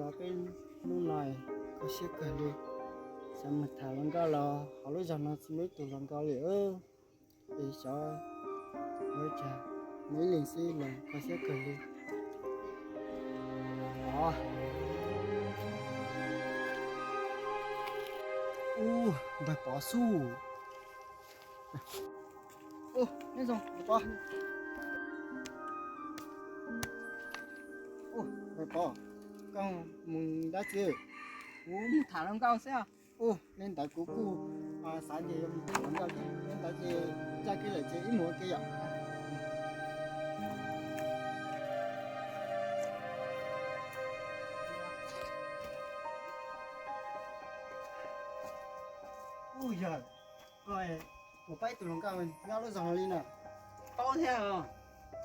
Peb hnub no kho siab kawg li, xyov mus tham hluas nkauj los hauv lub zos no tsis muaj ib tug hluas nkauj li. Es xyov yuav ua cas mus ib leeg xwb los kho siab kawg li. Ub, npawg Pov xwb. Ub, neb zoo, npawg Pov. Ub, npawg Pov, koj mus dab tsi? Kuv mus tham hluas nkauj xwb. Ub, li ntawd kuv kuj xav tias yuav mus tham hluas nkauj thiab, li ntawd ces ncaj kev lawm ces wb mus ua ke yom. Ub, yawg, koj puas paub ib tug hluas nkauj nyob lub zos no li na? Paub thiab.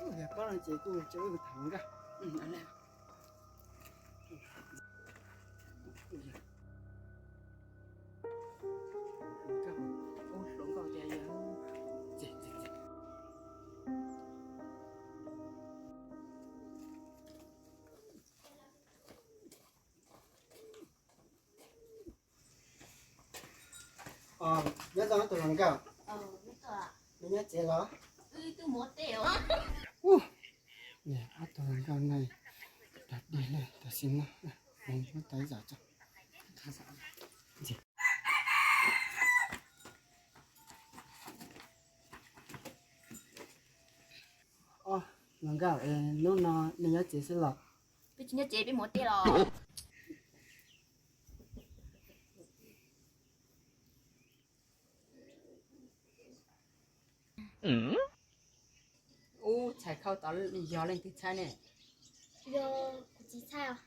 Ub, yog paub no ces kuj coj wb mus tham hluas nkauj. Nyob zoo ob tug hluas nkauj, neb nyob tsev los? Ub, ob tug hluas nkauj no dag dig li, tam sim no mus muab tau ib zam tso. Ob hluas nkauj, hnub no nej nyob tsev xwb los? Peb tsis nyob tsev, peb mus ua teb los. Ub, txhais khau tod yog leej twg txhais ne? Yog kuv txiv txhais os.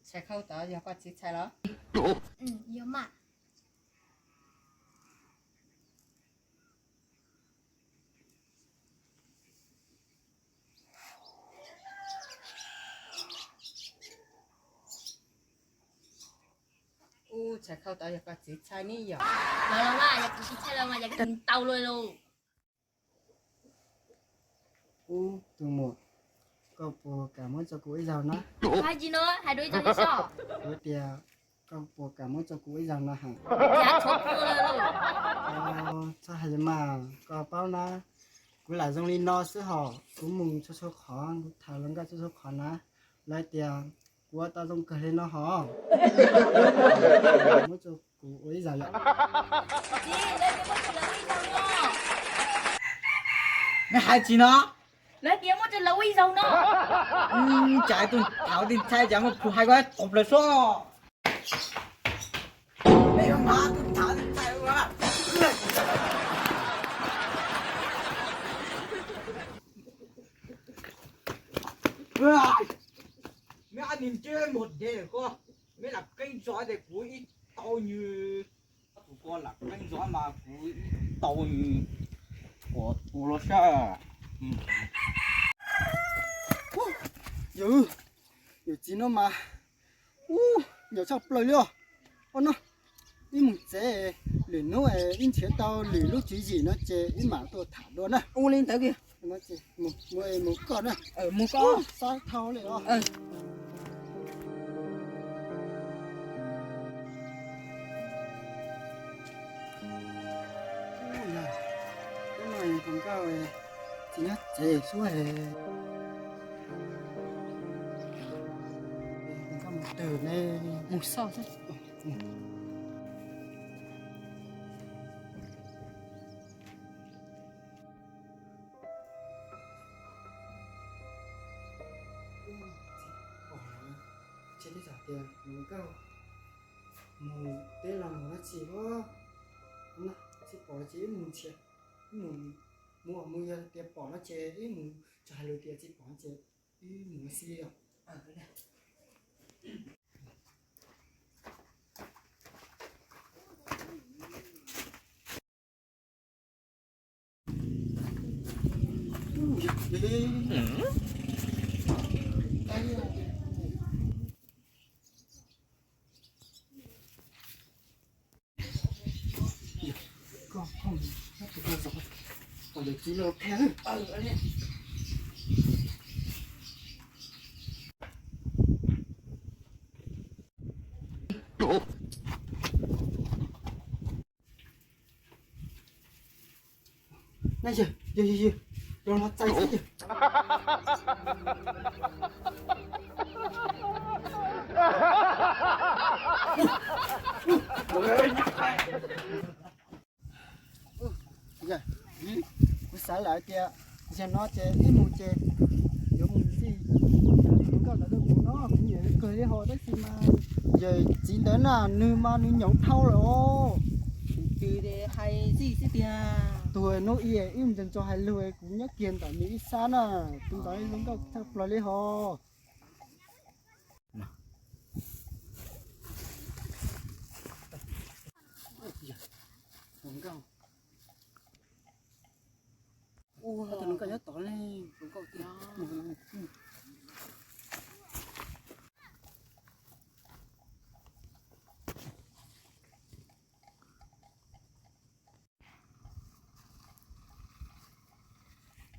Txhais khau tod yog koj txiv txhais los? Yog mas. Ub, txhais khau tod yog koj txiv txhais ne yom? Los los mas, yog kuv txiv txhais los mas yog koj tau luag lauj. Ub, tus muam, koj puas kam muab tso kuv ib zaug na? Hais tsis no, hais dua ib zaug seb. Kuv tias koj puas kam muab tso kuv ib zaug no hais? Txhob hais li mas, koj paub na, kuv lam zoo li no xwb hos, kuv mus txhua txhua qhov, kuv tham hluas nkauj txhua txhua qhov na, lawv tias kuv ua tau zoo kawg li no hos. Muab tso kuv ua ib zaug yom. Neb hais tsis no? Lawv tias muab rau lawv ua ib zaug no. Cas tus thaum tus txhais cas muab kuv hais ko tau plaws soj. Meb ab nws ntsej muag dev ko, meb lam qeeb zog tias kuv ib tau nws. Tus ko lam qeeb zog mas kuv ib tau nws, kuv los sab. Yawm, yawm txiv no mas, ub, nyaum tshaj plaws li os. Ua no, wb mus tsev, lwm hnub wb nrhiav tau lwm lub tswv yim no ces wb mam tuaj tham dua na. Ua li ntawd kiag. Mus koj na. Mus koj. Xav dhau li os. Hnub no hluas nkauj tsis nyob tsev xwb. Hluas nkauj mus twg ne? Mus xauj xwb. Ces li txawm tias hluas nkauj mus teb los mus dab tsi os, tsis pom ces wb mus nrhiav, wb mus, mus mus yog tias pom no ces wb mus, tsis hais lus tias tsis pom ces wb mus xwb os. Na yawg, yawg, yawg, yawg, los los txais xwb yawg. Yawg, kuv xav lawm tias zaum no ces wb mus ces yuav mus ntxij tus hluas nkauj ntawd rau kuv no, kuv nyiam kawg li hos tab sis mas yawm txiv ntawd na nws mas nws nyoos dhau lawm os. Tus twg hais ntxij xwb tiag. Tus hnub ib wb mus ntxov ntxov hais lus kuv nyob kiag ntawm nws ib sab na, tus ntawd zoo nkauj tshaj plaws li hos. Ua, tus hluas nkauj nyob tod ne, hluas nkauj tiag.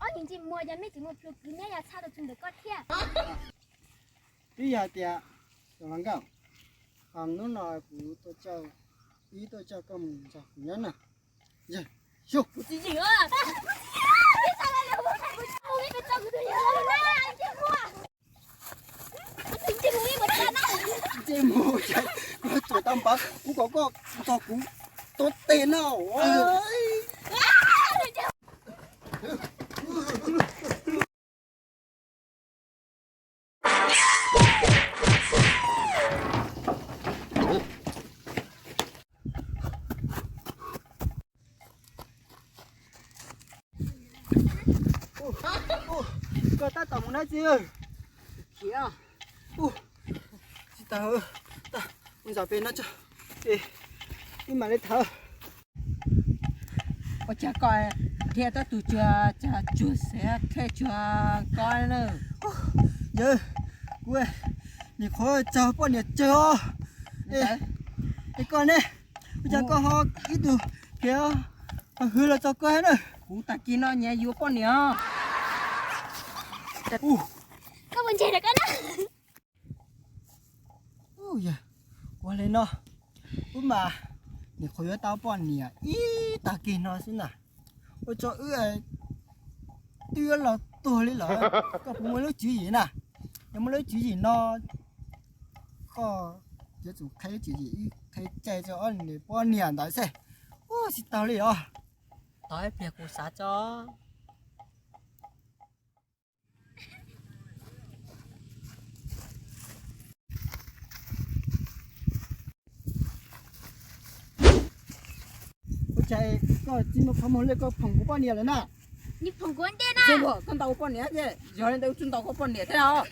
Ob niag ntsej muag, yog mej tsis muaj plhu kwv neb yog txhob tau txug ntawm koj thiab. Twb yog tias, tus hluas nkauj, hnub no kuv tuaj coj, wb tuaj coj koj mus nrog kuv nyob na. Yawg, yawg, kuv tsis yeem. Ntsej muag, kuv tsuas tau npav, kuv kom koj nrog kuv tuav tes no. Koj tab tom mus na txiv. Khiav. Tsis tau, mus ntxov pem no tso, wb mam li thawv. Ua cas koj dhia tab tus tsuag, cas tsuag xev dhia tsuag koj na. Yawg, kuv nim qhuav txog poj niam tsawg os. Es koj ne, ua cas koj ho ib tug khiav ho hwv los txog koj na. Kuv tag kis no nyias yuav poj niam. Koj puas ntseeg rau koj na. Yawg, ua li no, wb mas nim qhuav yuav tau poj niam ib tag kis no xwb na, ua rau wb twb yuav los tuag li lawm. Koj puas muaj lub tswv yim na? Yog muaj lub tswv yim no, koj yuav tsum qhia lub tswv yim, wb qhia cai rau ob niag poj niam ntawd xwb. Ua tsis tau li os. Tos ib pliag kuv xav tso. Ua cas koj tsis muaj qhov muag li, koj phoom kuv poj niam lawm na? Nws phoom kuv ntej na. Koj ntaus kuv poj niam thiab, yog li ntawd kuv tsis ntaus koj poj niam thiab os.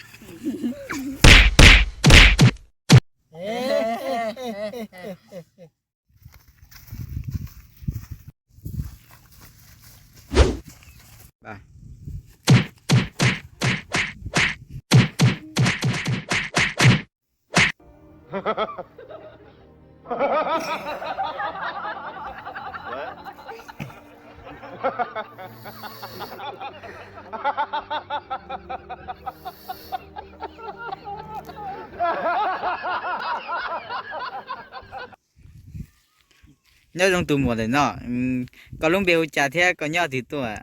Nyob zoo tus muam ntawm no, koj lub npe hu cas thiab koj nyob twg tuaj?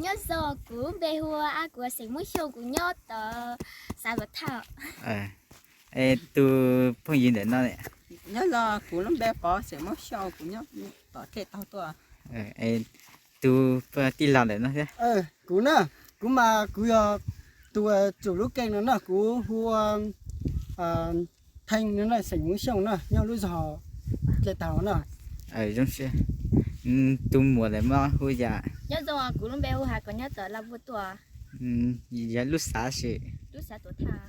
Nyob zoo, kuv lub npe hu ua, kuv xeem Hmoob Xyooj, kuv nyob tom xav Tuam Thaj. Es tus phooj ywg ntawm no? Nyob zoo, kuv lub npe Pov, xeem Hmoob Xyooj, kuv nyob tom Thej Taug tuaj. Tus tij laug ntawm no thiab? Kuv na, kuv mas kuv yog tus tsum lub keej no na, kuv hu ua Theej no na, xeem Hmoob Xyooj na, nyob lub zos Thej Taug na. Zoo siab. Tus muam ntawm no hu cas? Nyob zoo, kuv lub npe hu Hav, kuv nyob tom Laj Vuj tuaj. Yog lub xav si? Lub xav Tuam Thaj.